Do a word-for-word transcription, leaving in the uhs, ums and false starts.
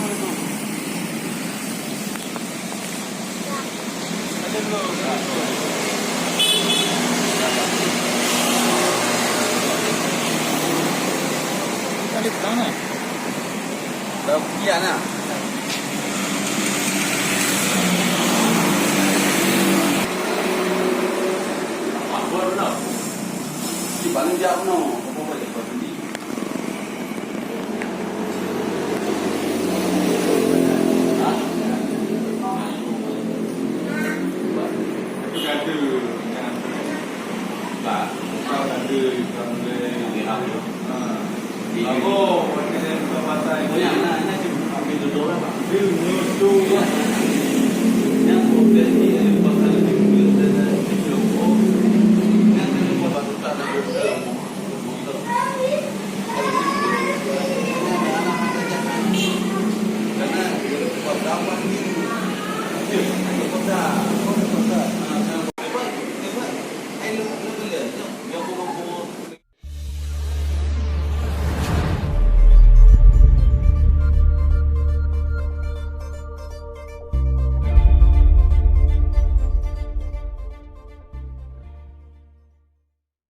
Ada petang kan? Dah pergi lah nak. Apa dah? Di mana dia no? Apa boleh buat sendiri?